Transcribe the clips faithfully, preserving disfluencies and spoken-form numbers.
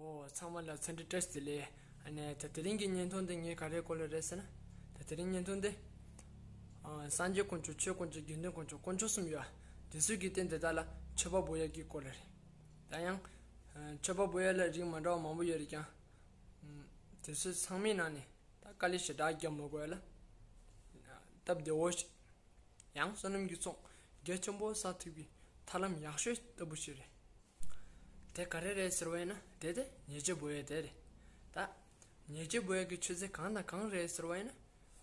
ཨོ། ཚང་མ་ལ་འཚམས་འདྲི་བཀྲ་ཤིས་བདེ་ལེགས། ཨ་ནི་ད་དེ་རིང་གི་བརྙན་ཐུང་འདི་ངས་ག་རེའི་སྐོར་ལ་རེད་ཟེར་ན། ད་དེ་རིང་བརྙན་ཐུང་འདི། ཨ། སངས་རྒྱས་དཀོན་མཆོག་ཆོས་དཀོན་མཆོག་དགེ་འདུན་དཀོན་མཆོག་དཀོན་མཆོག་གསུམ་ཡོད། དེ་ཚོའི་གི་རྟེན་དེ་དག་ལ་མཆོད་པ་འབུལ་ཡག་གི་སྐོར་ལ་རེད། ད་ཡང་། ཨ། མཆོད་པ་འབུལ་ཡག་ལ་རིགས་མ་འདྲ་བ་མང་པོ་ཡོད་རེད་ཀྱང་། ཨ། དེ་ཚོ་ཚང་མའི་ནང་ནས་ད་དཀའ་ལས་ཞེ་དྲག་རྒྱབ་མ་དགོས་ཡག་ལ། སྟབས་བདེ་བོ་ཞིག་ཡང་བསོད་ནམས་ཀྱི་ཚོགས་རྒྱ་ཆེན་པོ་བསགས་ཐུབ་པའི་ཐབས་ལམ་ཡག་ཤོས་ལྟ་བུ་ཞིག་རེད། དེ་ག་རེ་རེད་ཟེར་བ་ཡིན་ན། དེ་དེ་ཉེས་སྤྱོད་འབུལ་ཡག་དེ་རེད། ད་ཉེས་སྤྱོད་འབུལ་ཡག་གི་མཆོད་རྫས་གང་དང་གང་རེད་ཟེར་བ་ཡིན་ན།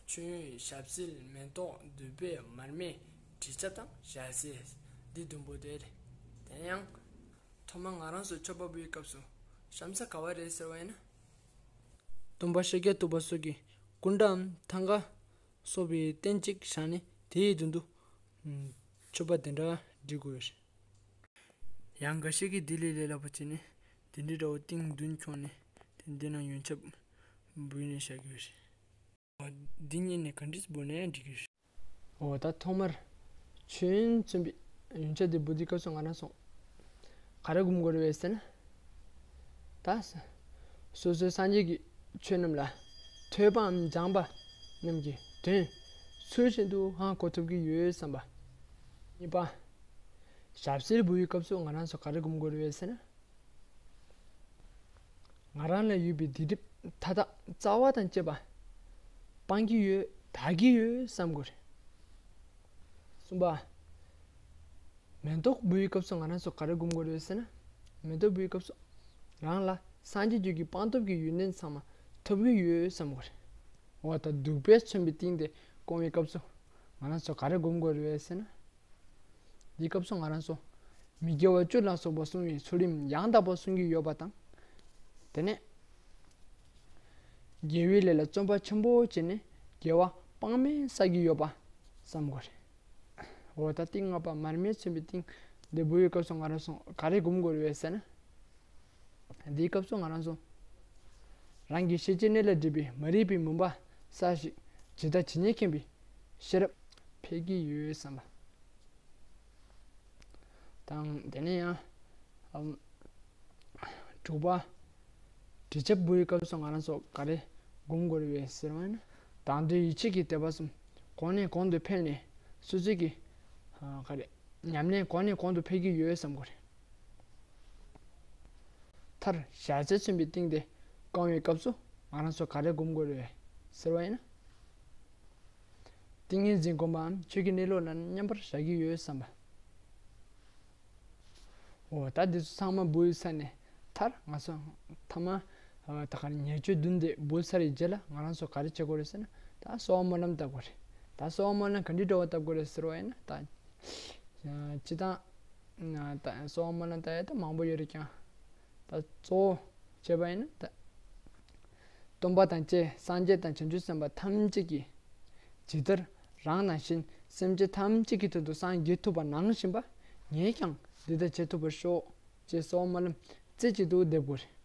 མཆོད་ཡོན། ཞབས་བསིལ། མེ་ཏོག། བདུག་སྤོས། མར་མེ། དྲི་ཆབ་དང་ཞལ་ཟས། འདི་བདུན་པོ་དེ་རེད། དེ་ཡང་ཐོག་མར་ང་རང་ཚོ་མཆོད་པ་འབུལ་བའི་སྐབས་སུ་བཤམ་ས་ག་བ་རེད་ཟེར་བ་ཡིན་ན། སྟོན་པ་ཤཱཀྱ་ཐུབ་པ་སོགས་ཀྱི་སྐུ་འདྲའམ་ཐང་ཀ་སོགས་པའི་རྟེན་གཅིག་བཞག་ནས། དེའི་མདུན་དུ་མཆོད་པ་དེ་འདྲ་སྒྲིག་དགོས། ཡང་འགའ་ཞིག་གིས་དེ་ལས་ལས་སླ་པོ་བྱས་ནས་དེ་འདྲའི་འདྲ་བོ་ཏིང་བདུན་ཁྱོངས་ནས། དེ་འདི་ནང་ཡོན་ཆབ་འབུལ་ནས་བཞག་གི་ཡོད་རེད། འདི་གཉིས་ནས་ག་འདྲས་འབུལ་ན་ཡང་འགྲིག་གི་རེད། འོ། ད་ཐོག་མར་མཆོད་ཡོན་མཚོན་པའི་ཡོན་ཆབ་དེ་འབུལ་དུས་སྐབས་སུ་ང་རང་ཚོ་ག་རེ་སྒོམ་དགོས་རེད་ཟེར་ན། ད་སོ་སོའི་སངས་རྒྱས་ཀྱི་ཆོས་རྣམས་ལ་ཐོས་པའམ་སྦྱངས་པ་རྣམས་ཀྱི་དོན་ཚུལ་བཞིན་དུ་ཧ་གོ་ཐུབ་ཀྱི་ཡོད་བསམ་པ། གཉིས་པ། ཞབས་བསིལ་འབུལ་བའི་སྐབས་སུ་ང་རང་ཚོ་ག་རེ་སྒོམ་དགོས་རེད་ཟེར་ན། ང་རང་ལ་ཡོད་པའི་སྡིག་སྒྲིབ་མཐའ་དག་རྩ་བ་དང་བཅས་པ་སྤང་གི་ཡོད། དག་གི་ཡོད་བསམ་དགོས་རེད། གསུམ་པ། མེ་ཏོག་འབུལ་བའི་སྐབས་སུ་ང་རང་ཚོ་ག་རེ་སྒོམ་དགོས་རེད་ཟེར་ན། མེ་ཏོག་འབུལ་བའི་སྐབས་སུ་རང་ལ་སངས་རྒྱས་རྒྱུད་ཀྱི་སྤངས་རྟོགས་ཀྱི་ཡོན་ཏན་ཚང་མ་ཐོབ་ཀྱི་ཡོད་བསམ་དགོས་རེད། འོ། ད་བདུག་སྤོས་མཚོན་པའི་ཏིང་དེ་སྐོང་བའི་སྐབས་སུ་ང་རང་ཚོ་ག་རེ་སྒོམ་དགོས་རེད་ཟེར་ན། འདིའི་སྐབས་སུ་ང་རང་ཚོ་མི་དགེ་བ་བཅུ་ལ་སོགས་པ་བསྲུང་བའི་ཚུལ་ཁྲིམས་ཡང་དག་པ་བསྲུང་གི་ཡོད་པ་དང་། དེ་ནས་དགེ་བའི་ལས་ལ་བརྩོན་པ་ཆེན་པོ་བྱས་ནས་དགེ་བ་དཔག་མེད་བསགས་ཀྱི་ཡོད་པ་བསམ་དགོས་རེད། འོ། ད་ཏིང་ལྔ་པ་མར་མེ་མཚོན་པའི་ཏིང་འདི་འབུལ་བའི་སྐབས་སུ་ང་རང་ཚོ་ག་རེ་སྒོམ་དགོས་རེད་ཟེར་ན། འདིའི་སྐབས་སུ་ང་རང་ཚོ་རང་གི་ཤེས་བྱའི་གནས་ལ་སྒྲིབ་པའི་མ་རིག་པའི་མུན་པ་བསལ་ཞིང་། ཇི་ལྟ་ཇི་སྙེད་མཁྱེན་པའི་ཤེས་རབ་འཕེལ་གྱི་ཡོད་བསམ་པ་དང་། དེ་ནས་ཡང་། ཨམ། དྲུག་པ། དྲི་ཆབ་འབུལ་བའི་སྐབས་སུ་ང་རང་ཚོ་ག་རེ་སྒོམ་དགོས་རེད་ཟེར་བ་ཡིན་ན། དང་འདོད་ཡིད་ཆེས་ཀྱི་དད་པ་གསུམ་གོང་ནས་གོང་དུ་འཕེལ་ནས། སོ་སོའི་གི། ཨ། ག་རེ། ཉམས་ལེན་གོང་ནས་གོང་དུ་འཕེལ་གྱི་ཡོད་བསམ་དགོས་རེད། མཐར་ཞལ་ཟས་མཚོན་པའི་ཏིང་དེ་བསྐང་བའི་སྐབས་སུ་ང་རང་ཚོ་ག་རེ་སྒོམ་དགོས་རེད་ཟེར་བ་ཡིན་ན། ཏིང་ངེ་འཛིན་སྒོམ་པའམ་ཆོས་ཀྱི་གནས་ལུགས་ལ་མཉམ་པར་བཞག་གི་ཡོད་བསམ་པ། འོ། ད་འདི་ཚོ་ཚང་མ་འབུལ་ཚར་ནས་མཐར་ང་ཚོ་ཐ་མ། ཨ། ད་ག་རེ། ཉེར་སྤྱོད་བདུན་དེ་འབུལ་ཚར་བའི་རྗེས་ལ་ང་རང་ཚོ་ག་རེ་བྱེད་དགོས་རེད་ཟེར་ན། ད་གསོལ་བ་སྨོན་ལམ་བཏབ་དགོས་རེད། ད་གསོལ་བ་སྨོན་ལམ་ག་འདྲའི་འདྲ་བོ་བཏབ་དགོས་རེད་ཟེར་བ་ཡིན་ན། ད་སྤྱིར་བཏང་། ད་གསོལ་བ་སྨོན་ལམ་བཏབ་ཡག་ད་མང་པོ་ཡོད་རེད་ཀྱང་། ད་གཙོ་བོ་བྱས་པ་ཡིན་ན། ད་སྟོན་པ་དང་བཅས་སངས་རྒྱས་དང་བྱང་ཆུབ་སེམས་དཔའ་ཐམས་ཅད་ཀྱིས། ཇི་ལྟར་རང་ནང་བཞིན་སེམས་ཅན་ཐམས་ཅད་ཀྱི་དོན་དུ་སངས་རྒྱས་ཐུབ་པ་ནང་བཞིན་པ། ངས་ཀྱང་འདི་ལྟར་བྱེད་ཐུབ་པར་ཤོག་ཅེས་གསོལ་བ་སྨོན་ལམ་རྩེ་གཅིག་ཏུ་འདེབས་དགོས་རེད།